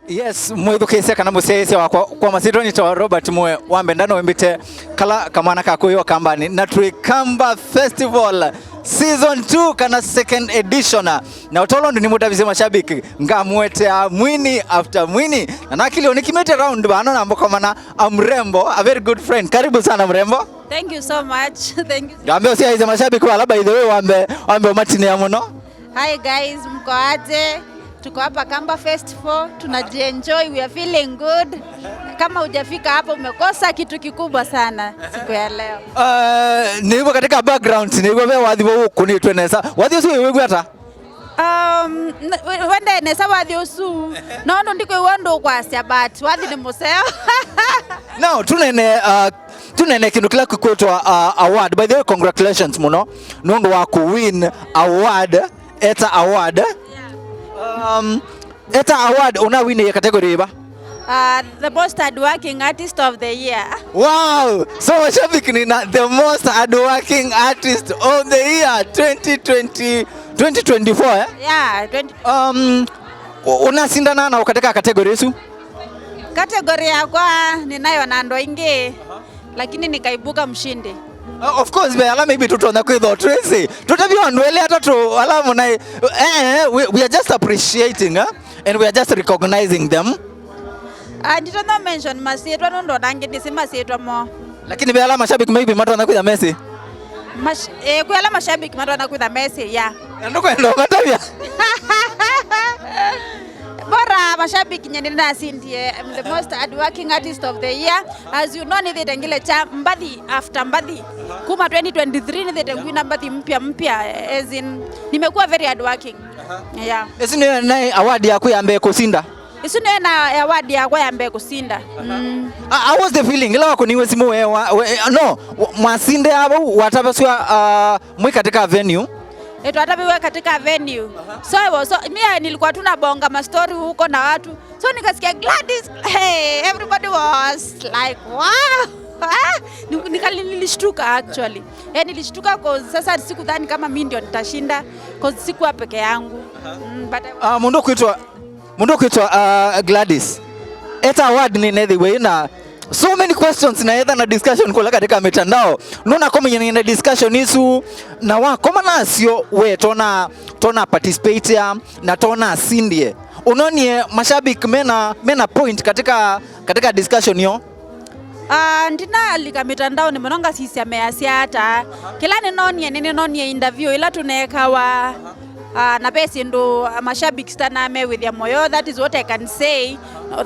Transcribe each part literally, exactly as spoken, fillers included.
Yes, mwĩthukĩĩsya kana mũsyaĩĩsya wakwa, kwa masyĩtwa nĩtawa Robert Mue wa Mbenda, no wĩmbĩte kala kamwana ka kũĩ o Kambani, na twĩ Kamba Festival season two kana second edition. Na ũtolo ndũ nĩmũtavisye mashabiki, ngamũetea mwini after mwini, na nakilio nĩkimĩte round vano na mbokomana a mrembo, a very good friend. Karibu sana mrembo. Thank you so much. Thank you. Ngambe ũsyaĩĩsye mashabiki wala, by the way, wambe, wambe ũmatinĩa mũno. Hi guys, mko aje? Tuko hapa Kamba Festival, tunajienjoy, we are feeling good. Kama hujafika hapa umekosa kitu kikubwa sana siku ya leo. Uh, nĩw'o katika background, nĩw'o ve wathi vau ũkũnĩtwe nesa. Wathi ũsu wĩw'ĩw'a ata? Um, n- we- wende nesa wathi ũsu. No, no ndikwĩw'a ũndũ ũkwasya, but wathi nĩ mũseo. No, tunene, uh, tunene kĩndũ kĩla kĩkwĩtwa, uh, award. By the way, congratulations mũno nũndũ wa kũwin award, eta award. Um, eta award ũnawinĩie category ĩva? Uh, the most hardworking artist of the year. Wow! So mashabiki nĩ na the most hardworking artist of the year twenty twenty, twenty twenty-four, eh? Yeah, twenty. Um, u- unasindana na katika category isu? Category yakwa ninayo na andũ aingĩ, lakini nikaibuka mshindi. Uh, of course, ve ala maybe tũtonya kwĩthwa twĩsĩ. Tũtavye andũ elĩ atatũ ala mũnaĩ, eh, eh, we, we are just appreciating, eh? And we are just recognizing them. Ah, nditonya mention masyĩtwa nũndũ ona angĩ ndĩsĩ masyĩtwa moo. Lakini ve ala mashabiki maybe matonya kwĩtha mesĩ. Mash, eh, kwĩ ala mashabiki matonya kwĩtha mesĩ, yeah. Na ndũkwenda ũmatavya? Bora mashabiki nye nĩnasindie, I'm the most hardworking artist of the year. As you know, nĩthĩte ngĩlekya mbathi after mbathi. Kuma twenty twenty-three nĩthĩte ngwina mbathi mpya mpya, as in, nimekuwa very hardworking. Yeah. Ĩsu nĩyo naĩ award yaku ya mbee kũsinda? Ĩsu nĩyo na award yakwa ya mbee kũsinda. Mm. Ah, how was the feeling? Ĩla wakũniwe simũ we, wa, we, no, wa- mwasinde ava watavaswa, uh, mwĩ katika venue? Eh, twataviwe katika venue. So I was, so, me, I nilikuwa tu nabonga mastori huko na watu. So nikasikia Gladys, hey, everybody was like, wow. Ah, ni- nikali- nilishtuka actually. Eh, nilishtuka 'cause sasa sikudhani kama mi ndio nitashinda, 'cause sikuwa peke yangu. Mm, but I- Ah, mũndũ kwĩtwa, mũndũ kwĩtwa, uh, Gladys. Eta award nĩ nethĩwe na so many questions na etha na discussion kũla katika mitandao. Nũnakomanyana na discussion isu na wakoma nasyo we tona, tona participate ya na tona asindie. Unonie mashabiki mena, mena point katika, katika discussion yo? Ah, ndinalika mitandaoni mũno ngasisya measya ata. Kĩla nĩnonie, nĩnĩnonie interview ila tũnekawa. Ah, na ve syĩndũ, ah, mashabiki sitanamewĩthya moyo, that is what I can say.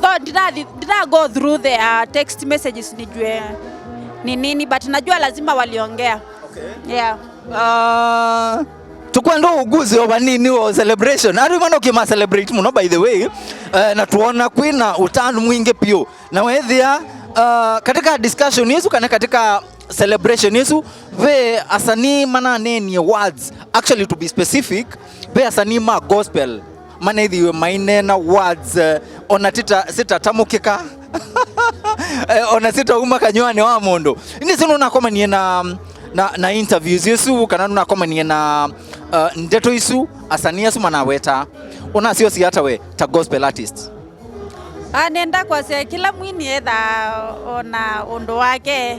Though ndina, ndina go through the, ah, text messages nijue ni nini, but najua lazima waliongea. Okay. Yeah. Ah, tukwenda uguzi wa vanini wa celebration. Ari mwana ukima celebrate mũno, by the way. Eh, na tuona kwina utanu mwingi piũ. Na wethĩa, uh, katika discussion isu kana katika celebration isu, ve asanii mananenie words, actually to be specific, ve asanii ma gospel manethiwe mainena words, eh, ona tita- sitatamũkĩka. Eh, ona sitauma kanywani wa mũndũ. Ĩndĩ sino nakomanie na, na, na interviews isu kana nakomanie na, uh, ndeto isu asanii asu manaweta. Unasyosi ata we ta gospel artist? Ah, nenda kwasya kĩla mwini ethaa ona ũndũ wake.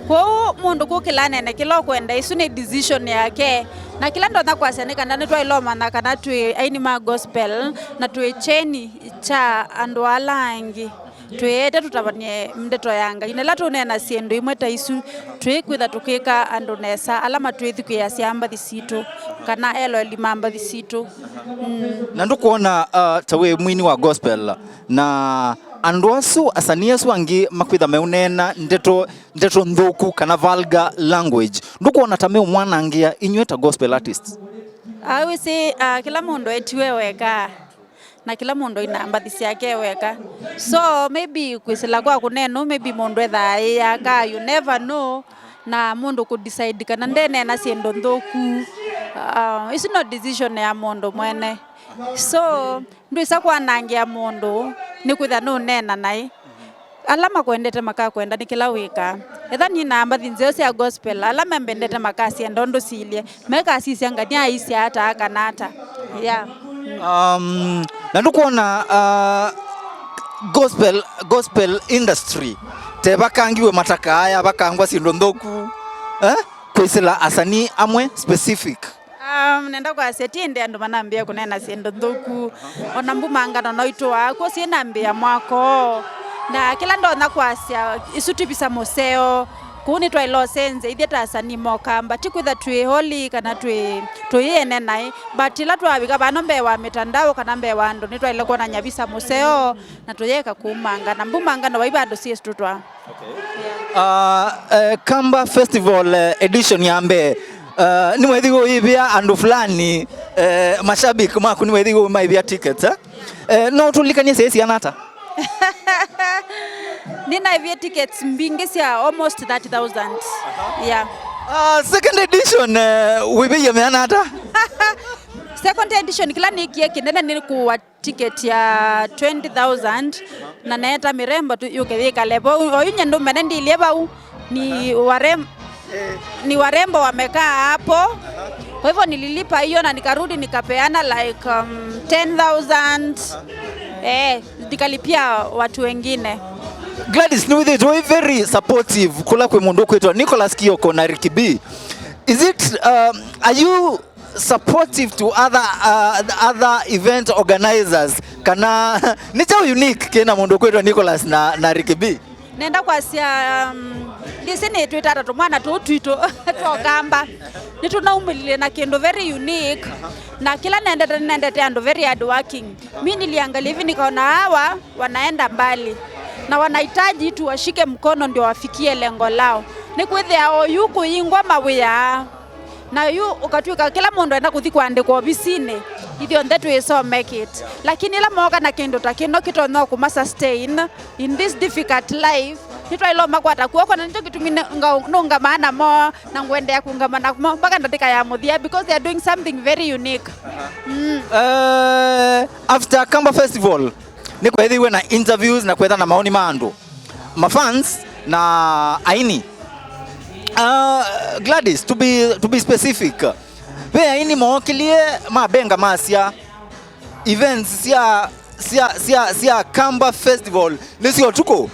Kwoou mũndũ kũkĩla nene kĩla ũkwenda, ĩsu nĩ decision yake. Na kĩla ndonya kwasya nĩ kana nĩtwaĩlomana kana twĩ aini ma gospel na twĩ kyeni kya andũ ala angĩ. Twĩete tũtavany'e ndeto ya Ngai. Na ĩla tũneena syĩndũ imwe ta isu, twĩkwĩtha tũkĩka andũ nesa ala matwĩthukĩĩasya mbathi sitũ kana eloeli ma mbathi sitũ. Mm. Na ndũkwona, uh, ta wĩ mwini wa gospel, na andũ asu, asanii asu angĩ makwĩtha meũneena ndeto, ndeto nthũku kana vulgar language, ndũkwona ta meũmwanangĩa inyw'ĩ ta gospel artists? Ah, wĩsĩ, ah, kĩla mũndũ etiwe weka, na kĩla mũndũ ina mbathi syake weka. So maybe kwĩsĩla kwa kũneena ũu, maybe mũndũ ethaa ĩyaka, you never know. Na mũndũ kũdecide kana ndeneena syĩndũ nthũku, uh, isu no decision ya mũndũ mwene. So ndwĩsa kwanangĩa mũndũ nĩkwĩtha nũneena naĩ. Ala makwendete makakwenda nĩ kĩla wĩkaa. Etha nina mbathi nzeo sya gospel, ala mambendete makasyenda ũndũ silye. Mekasisya ngania aisya ata kana ata. Yeah. Um, na ndũkwona, uh, Gospel, gospel industry, te vakangiwe mataka aya, vakangwa syĩndũ nthũku, eh? Kwĩsĩla asanii amwe specific. Um, nenda kwasya ti ĩndĩ andũ manambĩa kũneena syĩndũ nthũku, ona mbumangano no itũaa kw'o syĩnambĩa mwako, na kĩla ndonya kwasya, isu ti visa mũseo. Kũu nĩtwaĩle ũsenzya ithyĩ ta asanii ma Ũkamba, ti kwĩtha twĩ holy kana twĩ, tũyĩene naĩ, but ĩla twavika vano mbee wa mĩtandao kana mbee wa andũ, nĩtwaĩle kwonany'a visa mũseo na tũyeka kũumanga, na mbumangano vai vandũ syĩsĩ tũtwaa. Okay. Yeah. Uh, uh, Kamba Festival, uh, edition ya mbee, uh, nĩmwethi ũivĩa andũ fulani, uh, mashabiki maku nĩmwethi ũmaivĩa tickets, eh? Eh, no tũlikanie sya siana ata? Nĩnaivie tickets mbingĩ sya almost thirty thousand. Yeah. Uh, second edition, eh, wĩvĩie meana ata? Second edition, kĩla nĩkie kĩnene nĩ kũwa ticket ya twenty thousand, na neeta mĩrembo tu yũke yĩkale vau. Oyu nye ndũmene ndilie vau, ni warem-, ni warembo wamekaa hapo. Kwa hivyo nililipa hiyo na nikarudi nikapeana like, um, ten thousand. Eh, nikalipia watu wengine. Gladys, nĩwĩthĩtwe wĩ very supportive kũla kwĩ mũndũ ũkwĩtwa Nicholas Kioko na Ricky B. Is it, um, are you supportive to other, uh, other event organizers? Kana nĩ kyaũ unique kĩna mũndũ ũkwĩtwa Nicholas na, na Ricky B? Nenda kwasya, um, ndĩsĩ nĩtwĩta ata tũmwana tũũ twitũ twa Ũkamba. Nĩtũnaumĩlile na kĩndũ very unique. Na kĩla nendete, nendete andũ very hard working. Mi niliangalia hivi nikaona hawa wanaenda mbali. Na wanahitaji tuwashike mkono ndio wafikie lengo lao. Nĩkwĩthĩa oyu kũyingwa mawĩa. Na yu ũkatw'ĩka kĩla mũndũ enda kũthi kũandĩkwa ovisinĩ, ithyonthe twĩsomekĩte. Lakini ĩla mooka na kĩndũ ta kĩno kĩtonya kũma sustain in this difficult life, nĩtwaĩle ũmakwata kw'oko, na nĩkyo kĩtumi nĩ-, nga-, nũngamaa namo, na ngũendeea kũngama namo mpaka ndatĩka ya mũthya, because they are doing something very unique. Mm. Eh, after Kamba Festival, nĩkweethĩiwe na interviews na kwetha na maoni ma andũ, mafans na aini. Uh, Gladys, to be, to be specific, ve aini mookilie mabenga masya events sya, sya, sya, sya Kamba Festival nĩ sya ũtukũ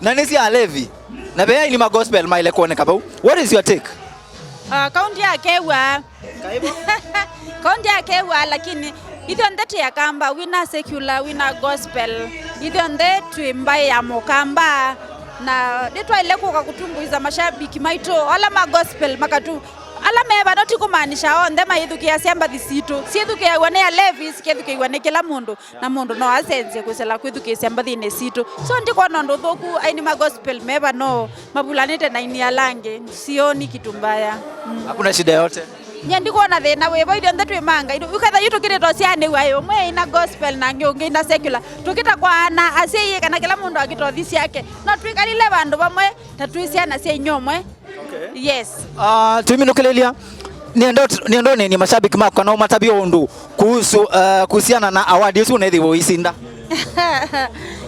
na nĩ sya alevi, na ve aini ma gospel maile kwoneka vau. What is your take? Uh, kaunti ya Kew'a. Kaunti ya Kew'a, lakini ithyonthe twĩ Akamba, wĩna secular, wĩna gospel, ithyonthe twĩ mbaĩ ya Mũkamba, na nĩtwaĩle kũka kũtumbuiza mashabiki maitũ, ala ma gospel makatu, ala me vano, ti kũmaanisha onthe mayĩthukĩĩasya mbathi sitũ, syĩthukĩĩaw'a nĩ alevi, sikethukĩĩw'a nĩ kĩla mũndũ. Na mũndũ no asenzye kwĩsĩla kwĩthukĩĩsya mbathĩnĩ sitũ. So ndikwona ũndũ ũthũku aini ma gospel me vano mavulanĩte na aini ala angĩ. Sioni kitu mbaya. Mm. Hakuna shida yote. Nye ndikwona thĩna wĩvo, ithyonthe twĩ manga. Yu-, ũketha yu tũkĩtĩtwa syanĩw'a ĩ, ũmwe ĩina gospel na angĩ ũngĩ ĩina secular. Tũkĩta kwaana asyai kana kĩla mũndũ akĩtothi syake. No twĩkalile vandũ vamwe ta twĩ syana sya inyia ũmwe. Okay. Yes. Ah, tũiminũkĩlĩlya, nĩenda ũt-, nĩenda ũnenie mashabiki maku kana ũmatavye ũndũ kuhusu, eh, kuhusiana na award ĩsu ũneethĩiwe ũisinda.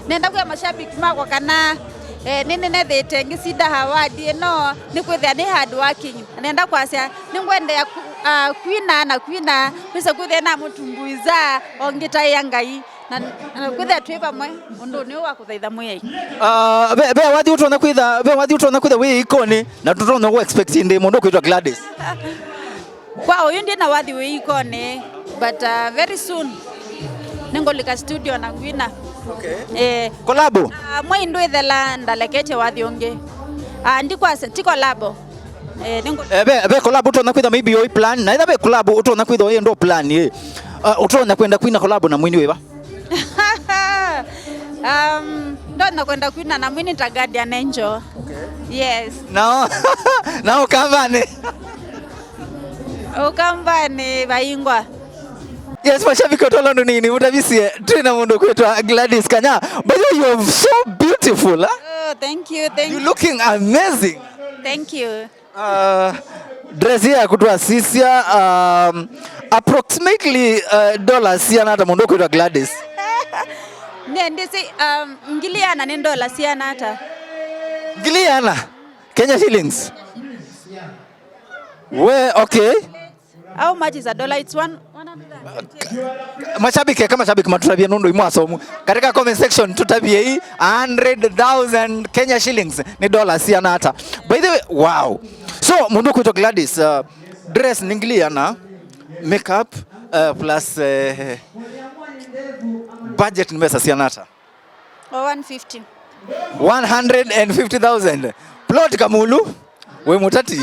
Nenda kwĩa mashabiki makwa kana, eh, nĩnĩnethĩĩte ngĩsinda award ĩno nĩkwĩthĩa nĩ hard working. Nenda kwasya nĩngwendeea ku-, ah, kwina na kwina, wĩse kwĩthĩa namũtumbuiza o ngĩtaĩa Ngai. Na, na kwĩthĩa twĩ vamwe ũndũnĩ ũũ wa kũthaitha Mwĩai. Ah, ve, ve wathi ũtonya kwĩtha, ve wathi ũtonya kwĩtha wĩ ikonĩ, na tũtonya kũ expect ĩndĩ mũndũ kwĩtwa Gladys? Kwa ũyu ndĩ na wathi wĩ ikonĩ, but, uh, very soon nĩngũlika studio na ngwina. Okay. Eh. Collabo? Ah, mwei ndwĩthela ndaleketye wathi ũngĩ. Ah, ndikwasya, ti collabo. Eh, nĩngũ- Eh, ve, ve collab ũtonya kwĩtha maybe ũi plan, na ĩtha ve collab ũtonya kwĩtha ũi ndo plan, eh. Uh, ũtonya kwenda kwina collab na mwini wĩva? Um, ndonya kwenda kwina na mwini ta Guardian Angel. Okay. Yes. Nao, nao Ũkambanĩ. Ũkambanĩ vaingwa. Yes, mashabiki wa Tolo Nunini, mutavisie, twĩ na mũndũ kwĩtwa Gladys Kanya. By the way, you're so beautiful, huh? Oh, thank you, thank you. You're looking amazing. Thank you. Uh, dress ya kutwasisya, um, approximately, uh, dollars siana ata mũndũ kwĩtwa Gladys? Nĩ ndĩsĩ, um, ngili ĩana nĩ dollars siana ata? Ngili ĩana? Kenya shillings? We, okay. How much is a dollar? It's one, one hundred and twenty. Mashabiki, eka mashabiki matũtavye nũndũ imwe asomu. Katika comment section tũtavyei, a hundred thousand Kenya shillings nĩ dollars siana ata. By the way, wow. So, mũndũ kwĩtwa Gladys, uh, dress nĩ ngili ana, makeup, uh, plus, uh, budget nĩ mesa siana ata. Or one fifty. One hundred and fifty thousand. Plot Kamulu, wĩ mũtati.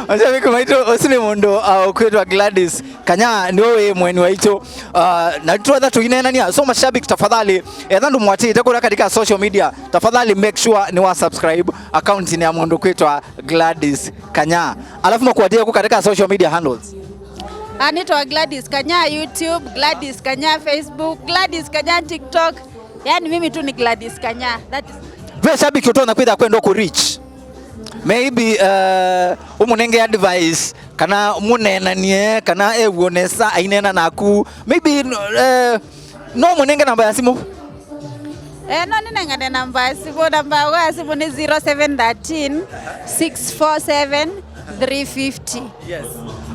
Mashabiki maitũ, ũsu nĩ mũndũ, uh, ũkwĩtwa Gladys Kanya, nĩwe wĩ mweni waitũ. Uh, na twetha tũineenania. So mashabiki, tafadhali, etha ndũmwatĩte kũrĩa katika social media, tafadhali make sure nĩ wa subscribe account ya mũndũ kwĩtwa Gladys Kanya. Alafu makuatĩe ku katika social media handles. Anaitwa Gladys Kanya YouTube, Gladys Kanya Facebook, Gladys Kanya TikTok. Yaani mimi tu ni Gladys Kanya. That is... Ve shabiki ũtonya kwĩtha kwenda ku reach. Maybe, uh, ũmũnenge advice, kana mũneenanie, kana ew'o nesa aineena naku. Maybe, uh, no mũnenge namba ya simũ. Eh, no nĩnengane namba ya simũ. Namba ya simũ nĩ zero seven thirteen, six four seven, three fifty.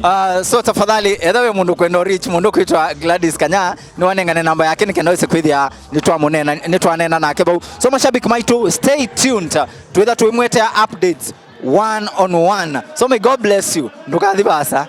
Uh, so tafadhali, etha wĩ mũndũ kwenda reach mũndũ kwĩtwa Gladys Kanya, nĩwanengane namba yake nĩ kenda wĩse kwĩthĩa nĩtwamũneena, nĩtwaneena nake vau. So mashabiki maitũ, stay tuned. Twĩtha twĩmwetea updates one on one. So may God bless you. Ndũkathi vasa.